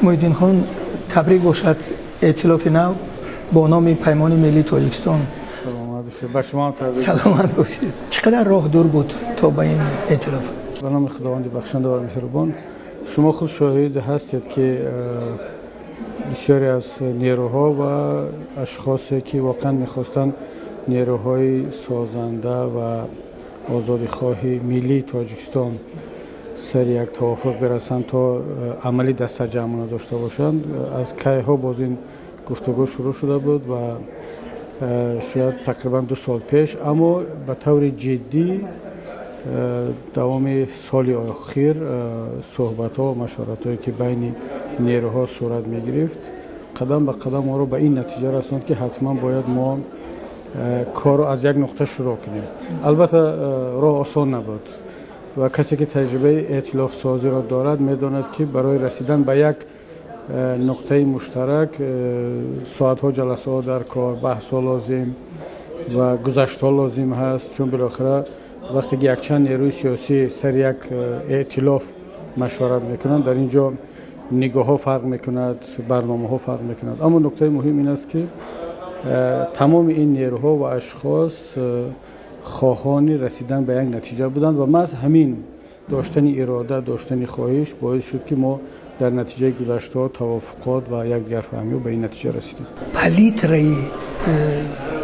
Муҳиддинхон, табрик бошад эътилофи нав бо номи Паймони миллии Тоҷикистон. Саломат бошед, ба шумо ҳам табрик. Саломат бошед. Чӣ қадар роҳ дур буд то ба ин эътилоф? Ба номи Худованди бахшанда ва меҳрубон. Шумо худ шоҳид ҳастед, ки бисёре аз нерӯҳо ва ашхосе, ки воқеан мехостанд нерӯҳои созанда ва озодихоҳи миллии Тоҷикистон сари як тавофуқ бирасанд, то амали дастаҷамъона дошта бошанд, аз кайҳо боз ин гуфтугӯ шурӯъ шуда буд ва шояд тақрибан 2 сол пеш, аммо ба таври ҷиддӣ давоми соли охир суҳбатҳо ва машваратҳое, ки байни нерӯҳо сурат мегирифт, қадам ба қадам моро ба ин натиҷа расонд, ки ҳатман бояд мо корро аз як нуқта шурӯъ кунем. Албатта, роҳ осон набуд ва касе, ки таҷрибаи эътилофсозиро дорад, медонад, ки барои расидан ба як нуқтаи муштарак соатҳо ҷаласаҳо дар кор, баҳсҳо лозим ва гузаштҳо лозим ҳаст, чун билохира вақте ки якчанд нерӯи сиёсӣ сари як эътилоф машварат мекунанд, дар ин ҷо нигоҳҳо фарқ мекунад, барномаҳо фарқ мекунад. Аммо нуктаи муҳим ин аст, ки тамоми ин нерӯҳо ва ашхос хоҳони расидан ба як натиҷа буданд ва маҳз ҳамин доштани ирода, доштани хоҳиш боис шуд, ки мо дар натиҷаи гузаштҳо, тавофуқот ва якдигарфаҳмиҳо ба ин натиҷа расидем. Палитраи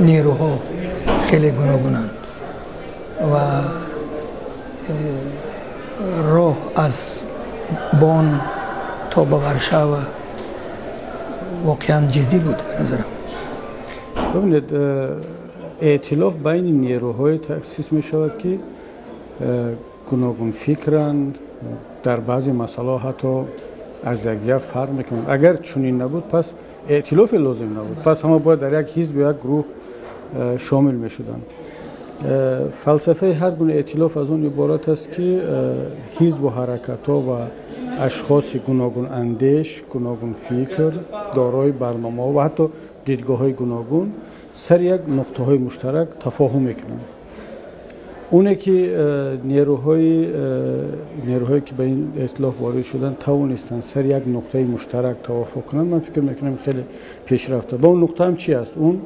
нерӯҳо хеле гуногунанд ва роҳ аз Бон то ба Варшава воқеан ҷиддӣ буд ба назарам. Бибинед, эътилоф байни нерӯҳое таъсис мешавад, ки гуногунфикранд, дар баъзе масъалаҳо ҳатто аз якдигар фарқ мекунанд. Агар чунин набуд, пас эътилофе лозим набуд, пас ҳама бояд дар як ҳизб ё як гурӯҳ шомил мешуданд. Фалсафаи ҳар гуна эътилоф аз он иборат аст, ки ҳизбу ҳаракатҳо ва ашхоси гуногунандеш, гуногунфикр, дорои барномаҳо ва ҳатто дидгоҳҳои гуногун сари як нуқтаҳои муштарак тафоҳум мекунанд. Оне ки нерӯҳое ки ба ин эътилоф ворид шуданд, тавонистанд сари як нуқтаи муштарак тавофуқ кунанд, ман фикр мекунам хеле пешрафта. Ва он нуқта ҳам чи аст? Он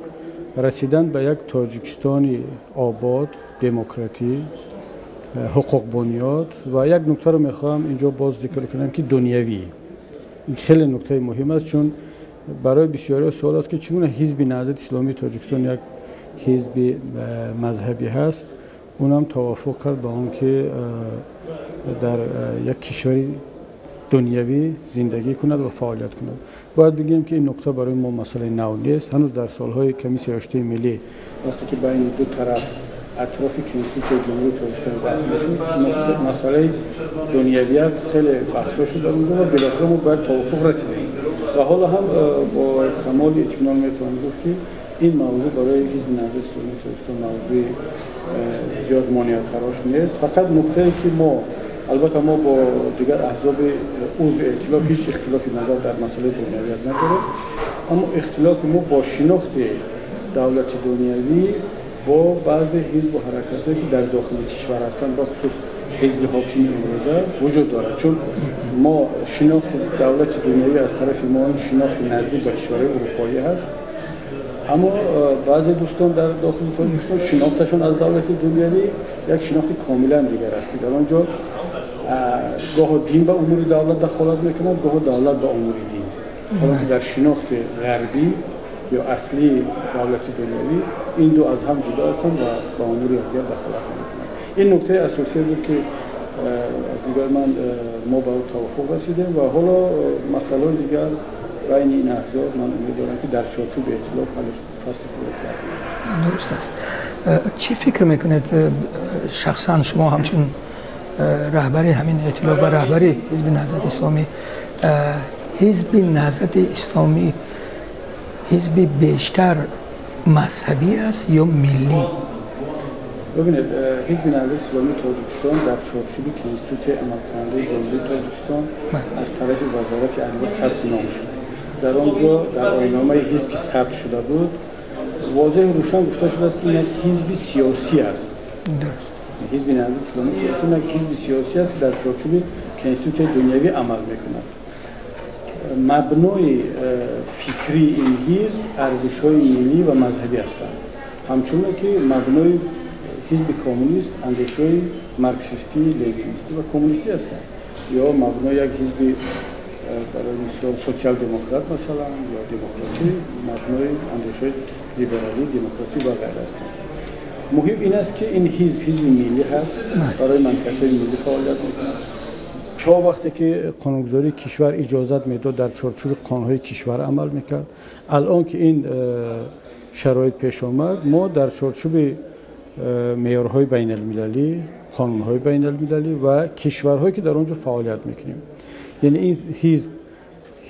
расидан ба як Тоҷикистони обод, демократӣ, ҳуқуқбунёд. Ва як нуктаро мехоҳам инҷо боз зикр кунам, ки дунявӣ. Ин хеле нуктаи муҳим аст, чун барои бисёриҳо суол аст, ки чӣ гуна Ҳизби Наҳзати Исломии Тоҷикистон як ҳизби мазҳабӣ ҳаст, унам тавофуқ кард ба он ки дар як кишвари дунявӣ зиндагӣ кунад ва фаъолият кунад. Бояд бигӯем, ки ин нуқта барои мо масъалаи нав нест. Ҳанӯз дар солҳои Комиссияи Оштии миллӣ, вақте ки байни ду тараф атрофи Конститутсияи Ҷумҳурии Тоҷикистон баҳс мешуд, масъалаи дунявият хеле баҳсҳо шуд дар онҷо ва билохира мо бояд тавофуқ расидем. Ва ҳоло ҳам бо камоли итминон метавон гуфт, ки ин мавзӯъ барои Ҳизби Наҳзати Исломии Тоҷикистон мавзӯи зиёд монеатарош нест. Фақат нуктае, ки албатта мо бо дигар аҳзоби узви эътилоф ҳеҷ ихтилофи назар дар масъалаи дунявият надорем, аммо ихтилофи мо бо шинохти давлати дунявӣ бо баъзе ҳизбу ҳаракатҳое, ки дар дохили кишвар ҳастанд, бахусус ҳизби ҳокими имрӯза вуҷуд дорад. Чун мо шинохти давлати дунявӣ аз тарафи мо шинохти наздик ба кишварҳои урупоӣ ҳаст, аммо баъзе дӯстон дар дохили Тоҷикистон шинохташон аз давлати дунявӣ як шинохти комилан дигар аст, ки дар он ҷо гоҳо дин ба умури давлат дахолат мекунад, гоҳо давлат ба умури дин. Ҳоло ки дар шинохти ғарбӣ ё аслии давлати дунявӣ ин ду аз ҳам ҷудо ҳастанд ва ба умури якдигар дахолат намекунанд. Ин нуктаи асосие буд, ки аз нигоҳи ман мо ба тавофуқ расидем ва ҳоло масъалаҳои дигар байни ин аҳзоб ман умед дорам, ки дар чорчӯби эътилоф ҳалли фасли худро хоҳад ёфт. Дуруст аст. Чӣ фикр мекунед шахсан шумо ҳамчун раҳбари ҳамин эътилоф ва раҳбари Ҳизби Наҳзати Исломӣ? Ҳизби Наҳзати Исломӣ ҳизби бештар мазҳабӣ аст ё миллӣ? Бибинед, Ҳизби Наҳзати Исломии Тоҷикистон дар чорчӯби Конститутсияи амалкунандаи Ҷумҳурии Тоҷикистон аз тарафи Вазорати адлия сабти ном шуд. Дар он ҷо дар оинномаи ҳизб, ки сабт шуда буд, возеҳу рӯшан гуфта шудааст, ки ин як ҳизби сиёсӣ аст. Ҳизби Наҳзати Исломии Тоҷикистон як ҳизби сиёсӣ аст, ки дар чорчӯби Конститутсияи дунявӣ амал мекунад. Мабнои фикрии ин ҳизб арзишҳои миллӣ ва мазҳабӣ ҳастанд, ҳамчунон ки мабнои ҳизби коммунист андешаҳои марксистӣ, ленинистӣ ва коммунистӣ ҳастанд, ё мабнои як ҳизби барои мисол социал-демократ масалан ё демократӣ мабнои андешаҳои либералӣ, демократӣ ва ғайра ҳастанд. Муҳим ин аст, ки ин ҳизб ҳизби миллӣ ҳаст, барои манфиатҳои миллӣ фаъолият мекунад. То вақте ки қонунгузории кишвар иҷозат медод, дар чорчӯби қонунҳои кишвар амал мекард. Алон ки ин шароит пеш омад, мо дар чорчӯби меъёрҳои байналмилалӣ, қонунҳои байналмилалӣ ва кишварҳое ки дар он ҷо фаъолият мекунем. Яъне ин ҳизб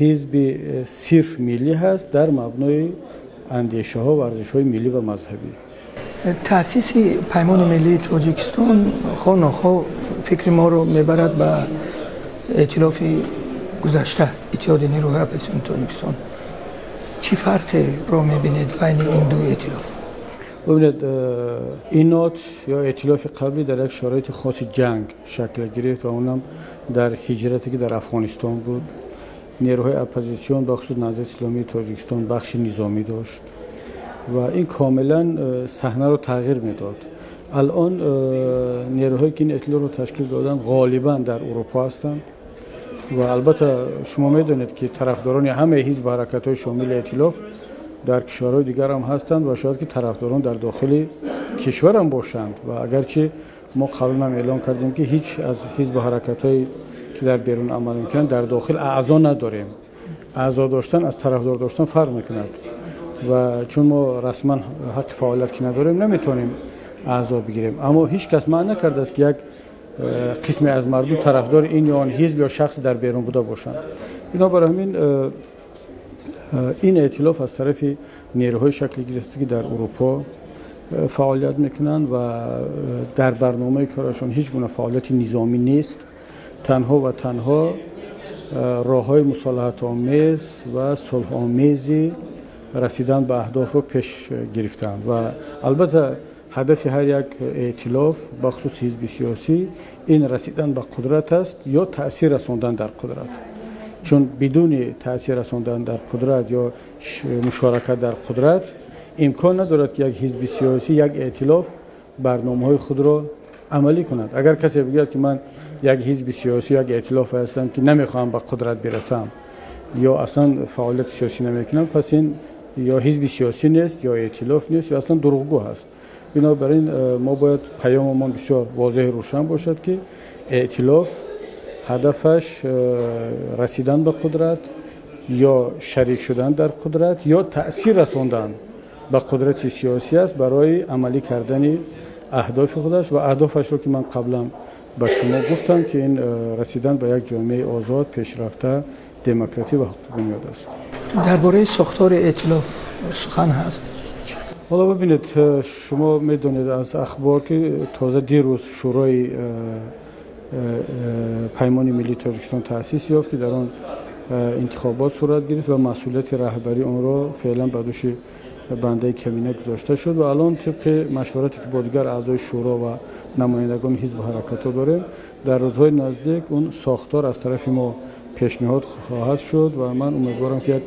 ҳизби сирф миллӣ ҳаст дар мабнои андешаҳо ва арзишҳои миллӣ ва мазҳабӣ. Таъсиси Паймони миллии Тоҷикистон хоҳ нохоҳ фикри моро мебарад ба эътилофи гузашта, Иттиҳоди нерӯҳои оппозитсиони Тоҷикистон. Чӣ фарқеро мебинед байни ин ду эътилоф? Бибинед, ИНОТ ё эътилофи қаблӣ дар як шароити хоси ҷанг шакл гирифт ва онам дар ҳиҷрате ки дар Афғонистон буд. Нерӯҳои оппозитсион, бахусус Наҳзати Исломии Тоҷикистон, бахши низомӣ дошт ва ин комилан саҳнаро тағйир медод. Алон нерӯҳое ки ин эътилофро ташкил доданд ғолибан дар Аврупо ҳастанд ва албатта шумо медонед ки тарафдорони ҳамаи ҳизб ва ҳаракатҳои шомили эътилоф дар кишварҳои дигар ҳам ҳастанд ва шояд ки тарафдорон дар дохили кишвар ҳам бошанд. Ва агарчи мо қаблан ҳам эълон кардем ки ҳеҷ аз ҳизб ва ҳаракатҳое ки дар берун амал мекунанд дар дохил аъзо надорем. Аъзо доштан аз тарафдор доштан фарқ мекунад ва чун мо расман ҳаққи фаъолият ки надорем, наметавонем аъзо бигирем. Аммо ҳеҷ кас манъ накардааст ки як қисме аз мардум тарафдори ин ё он ҳизб ё шахс дар берун буда бошанд. Бинобар ҳамин ин эътилоф аз тарафи нерӯҳои шакл гирифта ки дар Аврупо фаъолият мекунанд ва дар барномаи корашон ҳеҷ гуна фаъолияти низомӣ нест, танҳо ва танҳо роҳҳои мусолиҳатомез ва сулҳомези расидан ба аҳдофро пеш гирифтаанд. Ва албатта ҳадафи ҳар як эътилоф, бахусус ҳизби сиёсӣ, ин расидан ба қудрат аст ё таъсир расондан дар қудрат. Чун бидуни таъсир расондан дар қудрат ё мушоракат дар қудрат имкон надорад ки як ҳизби сиёсӣ, як эътилоф барномаҳои худро амалӣ кунад. Агар касе бигӯяд ки ман як ҳизби сиёсӣ, як эътилоф ҳастам ки намехоҳам ба қудрат бирасам ё аслан фаъолияти сиёсӣ намекунам, пас ин ё ҳизби сиёсӣ нест, ё эътилоф нест, ё аслан дурӯғгӯ ҳаст. Бинобар ин мо бояд паёмамон бисёр возеҳ рӯшан бошад ки эътилоф ҳадафаш расидан ба қудрат ё шарик шудан дар қудрат ё таъсир расондан ба қудрати сиёсӣ аст барои амалӣ кардани аҳдофи худаш ва аҳдофашро ки ман қаблан ба шумо гуфтам ки ин расидан ба як ҷомеаи озод, пешрафта, демократӣ ва ҳуқуқбунёд аст. Дар бораи сохтори эътилоф сухан ҳаст? Ҳоло бибинед, шумо медонед аз ахбор ки тоза дирӯз Шӯрои Паймони миллии Тоҷикистон таъсис ёфт ки дар он интихобот сурат гирифт ва масъулияти раҳбарии онро феълан ба дӯши бандаи камина гузошта шуд ва алон тибқи машварате ки бо дигар аъзои шӯро ва намояндагони ҳизбу ҳаракатҳо дорем, дар рӯзҳои наздик он сохтор аз тарафи мо пешниҳод хоҳад шуд ва ман умедворам ки як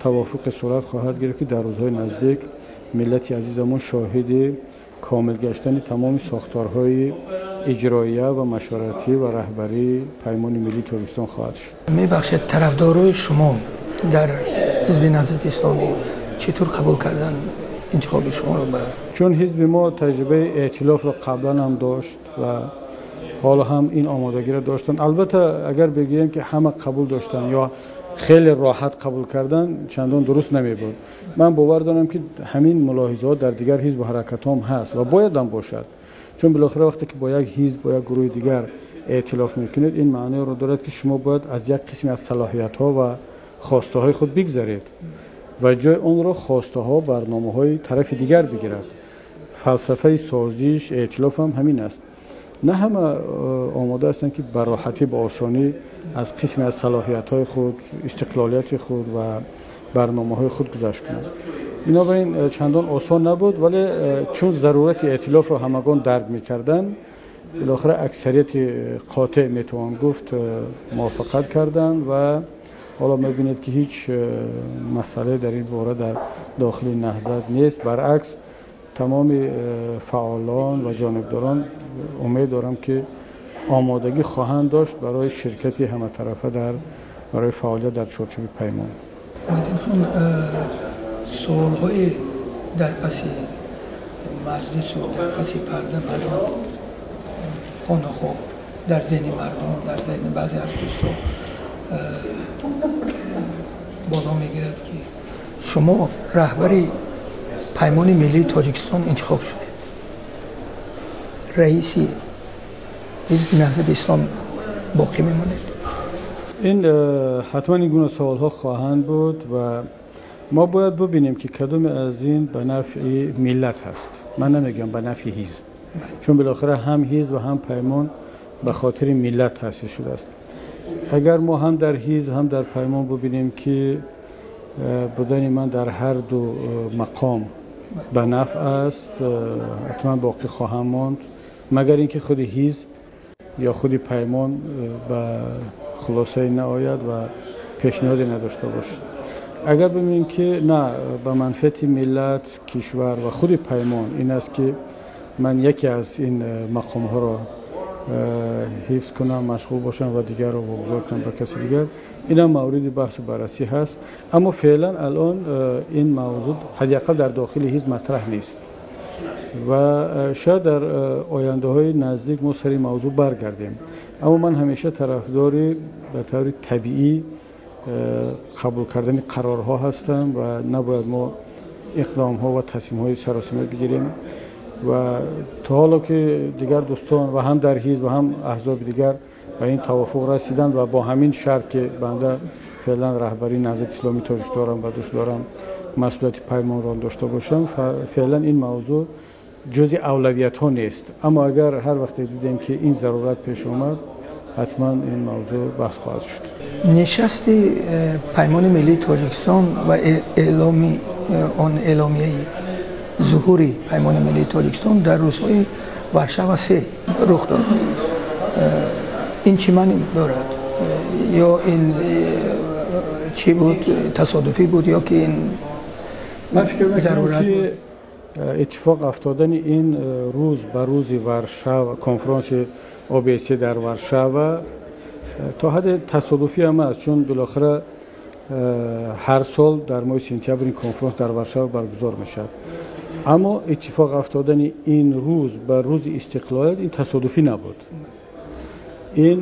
тавофуқи сурат хоҳад гирифт ки дар рӯзҳои наздик миллати азизамон шоҳиди комил гаштани тамоми сохторҳои иҷроия ва машваратӣ ва раҳбарии Паймони миллии Тоҷикистон хоҳад шуд. Мебахшед, тарафдорои шумо дар ҳизби Наҳзати Исломӣ чӣ тур қабул кардан интихоби шуморо? Ба чун ҳизби мо таҷрибаи эътилофро қаблан ҳам дошт ва ҳоло ҳам ин омодагиро доштанд. Албатта агар бигӯем ки ҳама қабул доштанд ё хеле роҳат қабул кардан, чандон дуруст намебуд. Ман бовар дорам ки ҳамин мулоҳизаҳо дар дигар ҳизбу ҳаракатҳо ҳам ҳаст ва бояд ҳам бошад. Чун билохира вақте ки бо як ҳизб, бо як гурӯҳи дигар эътилоф мекунед, ин маъноеро дорад ки шумо бояд аз як қисме аз салоҳиятҳо ва хостаҳои худ бигзаред ва ҷои онро хостаҳо, барномаҳои тарафи дигар бигирад. Фалсафаи созиш, эътилоф ҳам ҳамин аст. На ҳама омода ҳастанд ки ба роҳатӣ, ба осонӣ аз қисме аз салоҳиятҳои худ, истиқлолияти худ ва барномаҳои худ гузашт кунанд. Бинобар ин чандон осон набуд, вале чун зарурати эътилофро ҳамагон дарк мекарданд, билохира аксарияти қотеъ метавон гуфт мувофиқат карданд ва Ҳоло мебинед, ки ҳеҷ масъалае дар ин бора дар дохили Наҳзат нест. Баръакс, тамоми фаъолон ва ҷонибдорон, умед дорам, ки омодагӣ хоҳанд дошт барои ширкати ҳаматарафа дар барои фаъолият дар чорчӯби паймон. Муҳиддинхон, суолҳои дар паси маҷлису дар паси парда баъзан хонахо дар зеҳни мардум, дар зеҳни баъзе аз дӯстон боло мегирад, ки шумо раҳбари Паймони Миллии Тоҷикистон интихоб шудед, раиси Ҳизби Наҳзати Ислом боқӣ мемонед? Ин ҳатман ин гуна саволҳо хоҳанд буд ва мо бояд бубинем, ки кадоме аз ин ба нафъи миллат ҳаст. Ман намегӯям ба нафъи ҳизб, чун билохира ҳам ҳизб ва ҳам паймон ба хотири миллат таъсис шудааст. Агар мо ҳам дар ҳизб, ҳам дар паймон бубинем, ки будани ман дар ҳар ду мақом ба нафъ аст, ҳатман боқӣ хоҳам монд, магар инки худи ҳизб ё худи паймон ба хулосае наояд ва пешниҳоде надошта бошад. Агар бибинем, ки на, ба манфиати миллат, кишвар ва худи паймон ин аст, ки ман яке аз ин мақомҳоро ҳифз кунам, машғул бошам ва дигарро вогузор кунам ба каси дигар, инам мавриди баҳсу баррасӣ ҳаст. Аммо феълан алон ин мавзӯъ ҳадди ақал дар дохили ҳизб матраҳ нест ва шояд дар ояндаҳои наздик мо сари мавзӯъ баргардем. Аммо ман ҳамеша тарафдори ба таври табиӣ қабул кардани қарорҳо ҳастам ва набояд мо иқдомҳо ва тасмимҳои саросима бигирем. Ва то ҳоло ки дигар дӯстон ва ҳам дар ҳизб ва ҳам аҳзоби дигар ба ин тавофуқ расиданд ва бо ҳамин шарт, ки банда феълан раҳбарии Наҳзати Исломии Тоҷикистонро ба дӯст дорам, масъулияти паймонро дошта бошам, феълан ин мавзӯъ ҷузъи авлавиятҳо нест. Аммо агар ҳар вақте дидем, ки ин зарурат пеш омад, ҳатман ин мавзӯъ баҳс хоҳад шуд. Нишасти Паймони Миллии Тоҷикистон ва эъломи он, эъломияи зуҳури Паймони Миллии Тоҷикистон дар рӯзҳои Варшава се рух дод. Ин чӣ маъни дорад? Ё ин чӣ буд, тасодуфӣ буд ё ки ин Ман фикр мекунам, зарурат ки буд? Иттифоқ афтодани ин рӯз ба рӯзи Варшава, конфронси ОБСЕ дар Варшава, то ҳадде тасодуфӣ ҳам аст, чун билохира ҳар сол дар моҳи сентябр ин конфронс дар Варшава баргузор мешавад. Аммо иттифоқ афтодани ин рӯз ба рӯзи истиқлолият, ин тасодуфӣ набуд. Ин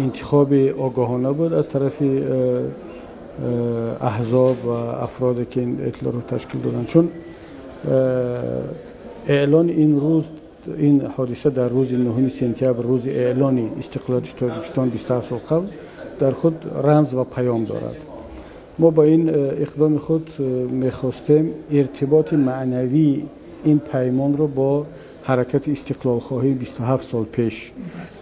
интихоби огоҳона буд аз тарафи аҳзоб ва афроде, ки ин эътилофро ташкил доданд, чун эълони ин рӯз, ин ҳодиса дар рӯзи 9 сентябр, рӯзи эълони истиқлолияти Тоҷикистон 27 сол қабл, дар худ рамз ва паём дорад. Мо ба ин иқдоми худ мехостем иртиботи маънавии ин паймонро бо ҳаракати истиқлолхоҳии 27 сол пеш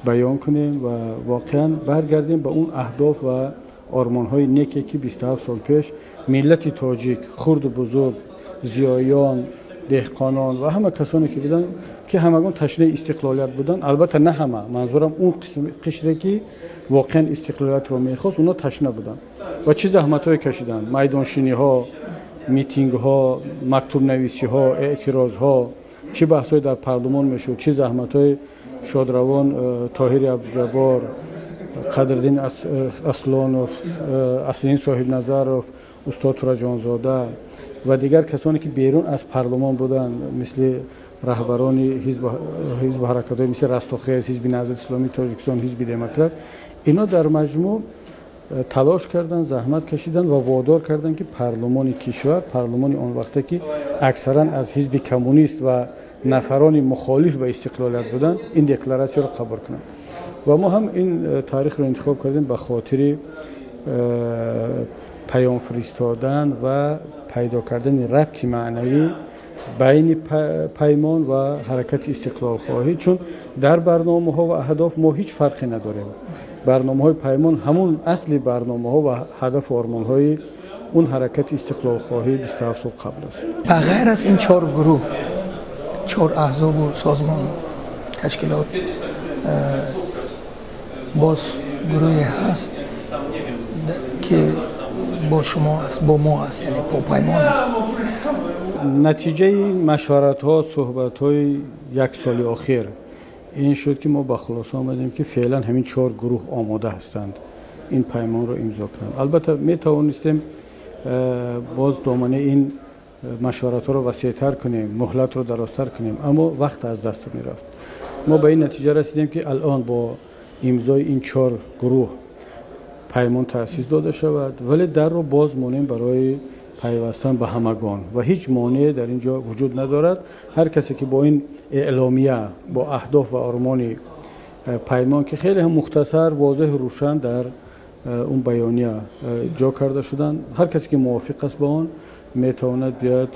баён кунем ва воқеан баргардем ба он аҳдоф ва ормонҳои неке, ки 27 сол пеш миллати тоҷик, хурду бузург, зиёиён, деҳқонон ва ҳама касоне ки буданд, ки ҳамагон ташнаи истиқлолият буданд. Албатта, на ҳама, манзурам он қишре, ки воқеан истиқлолиятро мехост, онҳо ташна буданд ва чӣ заҳматҳое кашиданд: майдоншиниҳо, митингҳо, мактубнависиҳо, эътирозҳо, чӣ баҳсҳое дар парлумон мешуд, чӣ заҳматҳои шодравон Тоҳири Абдуҷаббор, Қадриддин Аслонов, Аслиддин Соҳибназаров, устод Тураҷонзода ва дигар касоне, ки берун аз парлумон буданд, мисли раҳбарони ҳизбу ҳаракатҳои мисли Растохез, Ҳизби Наҳзати Исломии Тоҷикистон, Ҳизби Демократ, ино дар маҷмӯъ талош карданд, заҳмат кашиданд ва водор карданд, ки парлумони кишвар, парлумони он вақте, ки аксаран аз ҳизби коммунист ва нафарони мухолиф ба истиқлолият буданд, ин декларатсияро қабул кунанд. Ва мо ҳам ин таърихро интихоб кардем ба хотири паём фиристодан ва пайдо кардани рабти маънавӣ байни паймон ва ҳаракати истиқлолхоҳӣ, чун дар барномаҳо ва аҳдоф мо ҳеҷ фарқе надорем. Барномаҳои паймон ҳамун асли барномаҳо ва ҳадафу ормонҳои он ҳаракати истиқлолхоҳии 27 сол қабл аст. Ба ғайр аз ин чор гурӯҳ, чор аҳзобу созмону ташкилот, боз гурӯҳе ҳаст, ки бо шумо аст, бо мо аст, яъне бо Паймон аст. Натиҷаи машваратҳо, суҳбатҳои як соли охир ин шуд, ки мо ба хулоса омадем, ки феълан ҳамин чор гурӯҳ омода ҳастанд ин паймонро имзо кунанд. Албатта, метавонистем боз доманаи ин машваратҳоро васеътар кунем, муҳлатро дарозтар кунем, аммо вақт аз даст мерафт. Мо ба ин натиҷа расидем, ки алон бо имзои ин чор гурӯҳ паймон таъсис дода шавад, вале дарро боз монем барои пайвастан ба ҳамагон ва ҳеҷ монеъе дар ин ҷо вуҷуд надорад. Ҳар касе ки бо ин эъломия, бо аҳдоф ва ормони паймон, ки хеле ҳам мухтасар, возеҳу рӯшан дар он баёния ҷо карда шуданд, ҳар касе ки мувофиқ аст ба он, метавонад биёяд,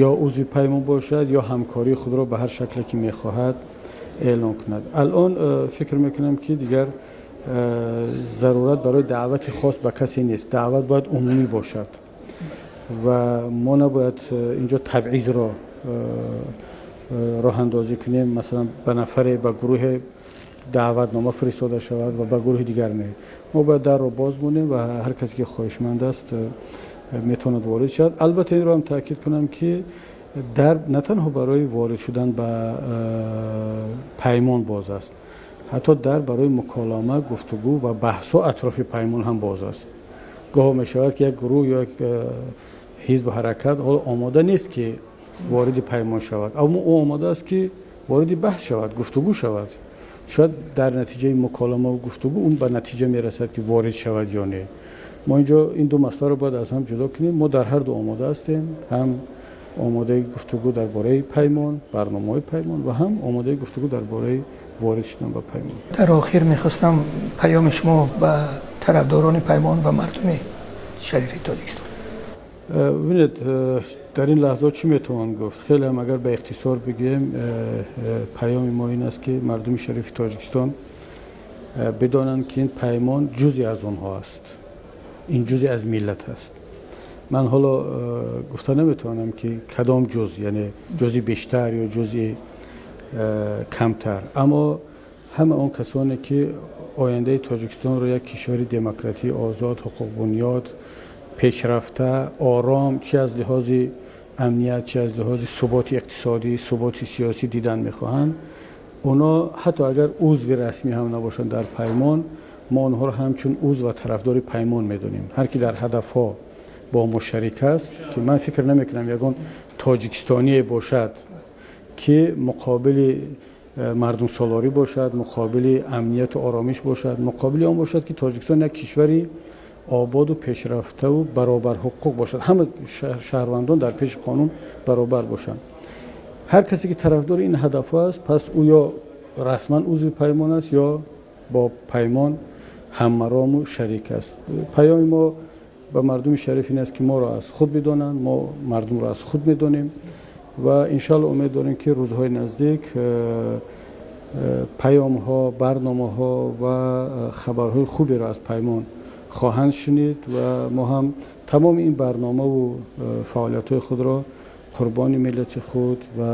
ё узви паймон бошад, ё ҳамкории худро ба ҳар шакле ки мехоҳад эълон кунад. Алон фикр мекунам, ки дигар зарурат барои даъвати хос ба касе нест. Даъват бояд умумӣ бошад ва мо набояд инҷо табъизро роҳандозӣ кунем, масалан, ба нафаре, ба гурӯҳе даъватнома фиристода шавад ва ба гурӯҳи дигар не. Мо бояд дарро боз монем ва ҳар касе ки хоҳишманд аст, метавонад ворид шавад. Албатта, инро ҳам таъкид кунам, ки дар на танҳо барои ворид шудан ба паймон боз аст, ҳатто дар барои муколама, гуфтугӯ ва баҳсҳо атрофи паймон ҳам боз аст. Гоҳо мешавад, ки як гурӯҳ ё як ҳизбу ҳаракат ҳоло омода нест, ки вориди паймон шавад, аммо ӯ омода аст, ки вориди баҳс шавад, гуфтугӯ шавад. Шояд дар натиҷаи муколамаву гуфтугӯ он ба натиҷа мерасад, ки ворид шавад ё не. Мо инҷо ин ду масъаларо бояд аз ҳам ҷудо кунем. Мо дар ҳар ду омода ҳастем: ҳам омодаи гуфтугӯ дар бораи паймон, барномаҳои паймон, ва ҳам омодаи гуфтугӯ дар бораи ворид шудан ба паймон. Дар охир мехостам паёми шумо ба тарафдорони Паймон ва мардуми шарифи Тоҷикистон. Бибинед, дар ин лаҳза чӣ метавон гуфт? Хеле ҳам агар ба ихтисор бигӯем, паёми мо ин аст, ки мардуми шарифи Тоҷикистон бидонанд, ки ин паймон ҷузъе аз онҳо аст, ин ҷузъе аз миллат аст. Ман ҳоло гуфта наметавонам, ки кадом ҷузъ, яъне ҷузъи бештар ё ҷузъи камтар, аммо ҳама он касоне ки ояндаи Тоҷикистонро як кишвари демократии озод, ҳуқуқбунёд, пешрафта, ором, чи аз лиҳози амният, чи аз лиҳози суботи иқтисодӣ, суботи сиёсӣ дидан мехоҳанд, онҳо ҳатто агар узви расмӣ ҳам набошанд дар паймон, мо онҳоро ҳамчун узв ва тарафдори паймон медонем. Ҳар ки дар ҳадафҳо бо мо шарик аст, ки ман фикр намекунам ягон тоҷикистоние бошад, ки муқобили мардумсолорӣ бошад, муқобили амнияту оромиш бошад, муқобили он бошад, ки Тоҷикистон як кишвари ободу пешрафтаву баробарҳуқуқ бошад, ҳама шаҳрвандон дар пеши қонун баробар бошанд. Ҳар касе ки тарафдори ин ҳадафҳо аст, пас ӯ ё расман узви паймон аст, ё бо паймон ҳаммарому шарик аст. Паёми мо ба мардуми шариф ин аст, ки моро аз худ бидонанд, мо мардумро аз худ медонем ва иншоалло умед дорем, ки рӯзҳои наздик паёмҳо, барномаҳо ва хабарҳои хуберо аз паймон хоҳанд шунид ва мо ҳам тамоми ин барномаву фаъолиятҳои худро қурбони миллати худ ва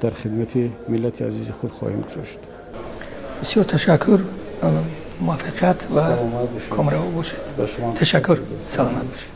дар хидмати миллати азизи худ хоҳем гузошт. Бисёр ташаккур, муваффақият ва комрав бошед. Ташаккур, саломат бошед.